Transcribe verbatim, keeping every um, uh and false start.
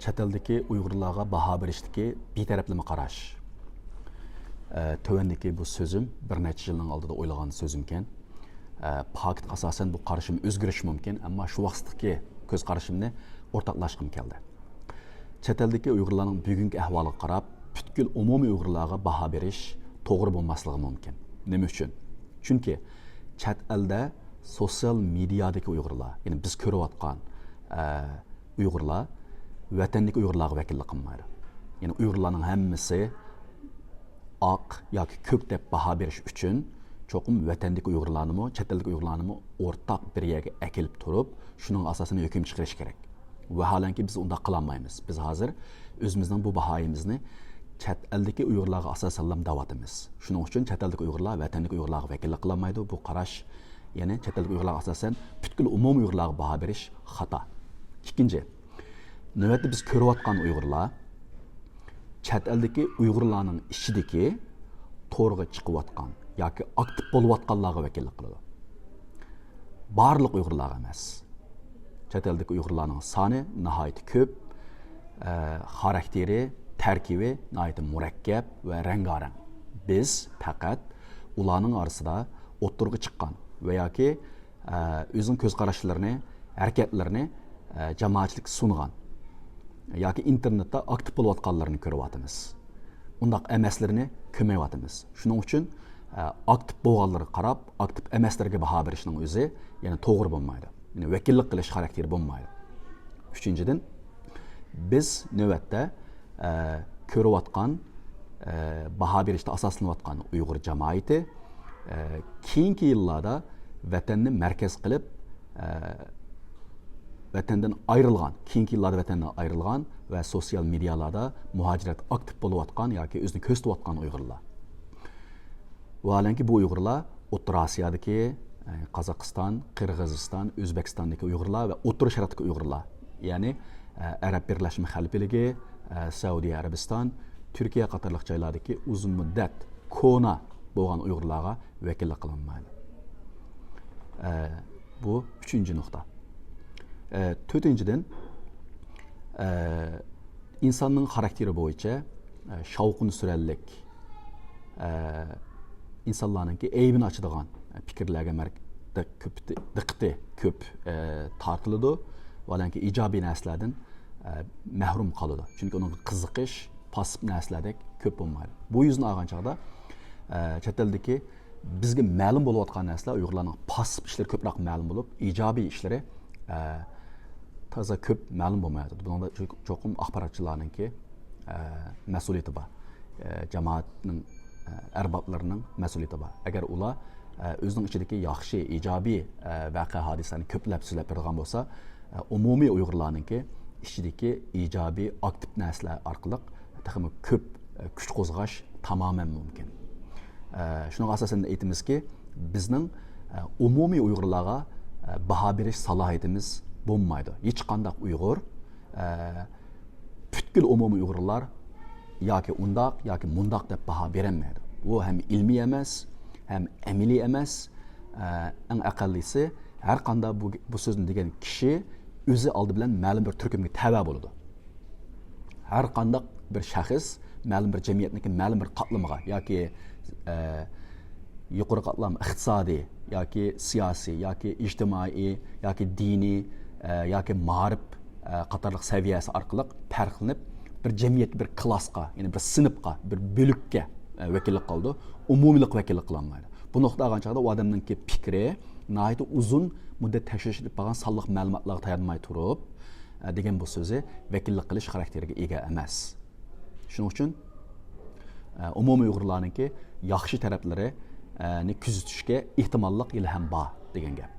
چەت ئەلدىكى ئۇيغۇرلارغا باھا بېرىشتىكى بىتەرەپلىمە قاراش. ئە، تۆۋەندىكى بۇ سۆزۈم بىر نەچچە يىلنىڭ ئالدىدا ئويلىغان سۆزۈمكەن. ئە، پاكىتقا ئاساسەن بۇ قارىشىم ئۆزگىرىشى مۇمكىن، ئەمما شۇ ۋاقىتتىكى كۆز قارىشىمنى ئورتاقلاشقۇم كەلدى. چەت ئەلدىكى ئۇيغۇرلارنىڭ بۈگۈنكى ئەھۋالىغا قاراپ، پۈتكۈل ئومۇمىي ئۇيغۇرلارغا باھا بېرىش توغرا بولماسلىقى مۇمكىن. نېمە ئۈچۈن؟ چۈنكى چەت ئەلدە سوتسىيال مېدىيادىكى ئۇيغۇرلار، يەنى بىز كۆرۈۋاتقان، ئە، ئۇيغۇرلار ۋەتەندىكى ئۇيغۇرلارغا ۋەكىللىك قىلمايدۇ. يەنى ئۇيغۇرلارنىڭ ھەممىسى ئاق ياكى كۆك دەپ باھا بېرىش ئۈچۈن چوقۇم ۋەتەندىكى ئۇيغۇرلارنىمۇ، چەت ئەلدىكى ئۇيغۇرلارنىمۇ ئورتاق بىر يەرگە ئەكېلىپ تۇرۇپ، شۇنىڭ ئاساسىدا ھۆكۈم چىقىرىش كېرەك. ۋاھالەنكى، بىز ئۇنداق قىلالمايمىز. بىز ھازىر ئۆزىمىزنىڭ بۇ باھايىمىزنى چەت ئەلدىكى ئۇيغۇرلارغا ئاساسەنلا دەۋاتىمىز. شۇنىڭ ئۈچۈن چەت ئەلدىكى ئۇيغۇرلار ۋەتەندىكى ئۇيغۇرلارغا ۋەكىللىك قىلالمايدۇ. بۇ قاراش، يەنى چەت ئەلدىكى ئۇيغۇرلارغا ئاساسەن پۈتكۈل ئومۇمىي ئۇيغۇرلارغا باھا بېرىش خاتا. ئىككىنچى، نۆۋەتتە بىز كۆرۈۋاتقان ئۇيغۇرلار چەت ئەلدىكى ئۇيغۇرلارنىڭ ئىچىدىكى تورغا چىقىۋاتقان ياكى ئاكتىپ بولۇۋاتقانلارغا ۋەكىللىك قىلىدۇ. بارلىق ئۇيغۇرلارغا ئەمەس. چەت ئەلدىكى ئۇيغۇرلارنىڭ سانى ناھايىتى كۆپ، ئە، خاراكتېرى، تەركىبى ناھايىتى مۇرەككەپ ۋە رەڭگارەڭ. بىز پەقەت ئۇلارنىڭ ئارىسىدا ئوتتۇرىغا چىققان ۋە ياكى، ئە، ئۆزىنىڭ كۆز قاراشلىرىنى، ھەرىكەتلىرىنى، ئە، جامائەتچىلىككە سۇنغان ياكى ئىنتېرنېتتا ئاكتىپ بولۇۋاتقانلىرىنى كۆرۈۋاتىمىز. ئۇنداق ئەمەسلىرىنى كۆرمەيۋاتىمىز. شۇنىڭ ئۈچۈن، ئە، ئاكتىپ بولغانلىرىغا قاراپ، ئاكتىپ ئەمەسلىرىگە باھا بېرىشنىڭ ئۆزى يەنە توغرا بولمايدۇ. يەنى ۋەكىللىك قىلىش خاراكتېرى بولمايدۇ. ئۈچىنچىدىن، بىز نۆۋەتتە، ئە، كۆرۈۋاتقان، ئە، باھا بېرىشتە ئاساسلىنىۋاتقان ئۇيغۇر جامائىتى، ئە، كېيىنكى يىللاردا ۋەتەننى مەركەز قىلىپ، ئە، ۋەتەندىن ئايرىلغان، كېيىنكى يىللاردا ۋەتەندىن ئايرىلغان ۋە سوتسىيال مېدىيالاردا مۇھاجىرەت ئاكتىپ بولۇۋاتقان ياكى ئۆزىنى كۆرسىتىۋاتقان ئۇيغۇرلار. ۋاھالەنكى، بۇ ئۇيغۇرلار ئوتتۇرا ئاسىيادىكى، ئە، قازاقىستان، قىرغىزىستان، ئۆزبېكىستاندىكى ئۇيغۇرلار ۋە ئوتتۇرا شەرقتىكى ئۇيغۇرلار، يەنى، ئە، ئەرەب بىرلەشمە خەلىپىلىكى، ئە، سەئۇدى ئەرەبىستان، تۈركىيە قاتارلىق جايلاردىكى ئۇزۇن مۇددەت كونا بولغان ئۇيغۇرلارغا ۋەكىللىك قىلىنمايدۇ. ئە، بۇ ئۈچىنچى نۇقتا. ئە، تۆتىنچىدىن، ئە، ئىنساننىڭ خاراكتېرى بويىچە، ئە، شاۋقۇن سۈرەنلىك، ئە، ئىنسانلارنىڭكى ئەيىبىنى ئاچىدىغان پىكىرلەرگە مەر-، دىق-، كۆپ دى-، دىققىتى كۆپ، ئە، تارتىلىدۇ. ۋاھالەنكى، ئىجابىي نەرسىلەردىن، ئە، مەھرۇم قالىدۇ. چۈنكى ئۇنىڭغا قىزىقىش، پاسسىپ نەرسىلەردەك كۆپ بولمايدۇ. بۇ يۈزنى ئالغان چاغدا، ئە، چەت ئەلدىكى بىزگە مەلۇم بولۇۋاتقان نەرسىلەر، ئۇيغۇرلارنىڭ پاسسىپ ئىشلىرى كۆپرەك مەلۇم بولۇپ، ئىجابىي ئىشلىرى، ئە، تازا كۆپ مەلۇم بولمايۋاتىدۇ. بۇنىڭدا چو-، چوقۇم ئاخباراتچىلارنىڭكى، ئە، مەسئۇلىيىتى بار. ئە، جامائەتنىڭ، ئە، ئەربابلىرىنىڭ مەسئۇلىيىتى بار. ئەگەر ئۇلار، ئە، ئۆزىنىڭ ئىچىدىكى ياخشى، ئىجابىي، ئە، ۋەقە، ھادىسىلەرنى كۆپلەپ سۆزلەپ بېرىدىغان بولسا، ئە، ئومۇمىي ئۇيغۇرلارنىڭكى ئىچىدىكى ئىجابىي، ئاكتىپ نەرسىلەر ئارقىلىق تېخىمۇ كۆپ، ئە، كۈچ قوزغاش تامامەن مۇمكىن. ئە، شۇنىڭغا ئاساسەن ئېيتىمىزكى، بىزنىڭ، ئە، ئومۇمىي ئۇيغۇرلارغا، ئە، باھا بېرىش سالاھىيىتىمىز بولمايدۇ. ھېچقانداق ئۇيغۇر، ئە، پۈتكۈل ئومۇمىي ئۇيغۇرلار ياكى ئۇنداق، ياكى مۇنداق دەپ باھا بېرەلمەيدۇ. بۇ ھەم ئىلمىي ئەمەس، ھەم ئەمەلىي ئەمەس. ئە، ئەڭ ئەقەللىسى، ھەر قانداق بۇ، بۇ سۆزنى دېگەن كىشى ئۆزى ئالدى بىلەن مەلۇم بىر تۈركۈمگە تەۋە بولىدۇ. ھەر قانداق بىر شەخس مەلۇم بىر جەمئىيەتنىڭكى مەلۇم بىر قاتلىمىغا ياكى، ئە، يۇقىرى قاتلام ئىقتىسادىي ياكى سىياسىي ياكى ئىجتىمائىي ياكى دىنىي، ئە، ياكى مائارىپ، ئە، قاتارلىق سەۋىيەسى ئارقىلىق پەرقلىنىپ، بىر جەمئىيەتكە، بىر كلاسقا، يەنى بىر سىنىپقا، بىر بۆلەككە، ئە، ۋەكىللىك قىلىدۇ. ئومۇمىيلىق ۋەكىللىك قىلالمايدۇ. بۇ نۇقتىدا ئالغان چاغدا ئۇ ئادەمنىڭكى پىكرى ناھايىتى ئۇزۇن مۇددەت تەكشۈرۈش ئېلىپ بارغان سانلىق مەلۇماتلارغا تايانماي تۇرۇپ، ئە، دېگەن بۇ سۆزى ۋەكىللىك قىلىش خاراكتېرىگە ئىگە ئەمەس. شۇنىڭ ئۈچۈن، ئە، ئومۇمىي ئۇيغۇرلارنىڭكى ياخشى تەرەپلىرى، ئە، نى كۆزىتىشكە ئېھتىماللىق ھېلىھەم بار دېگەن گەپ.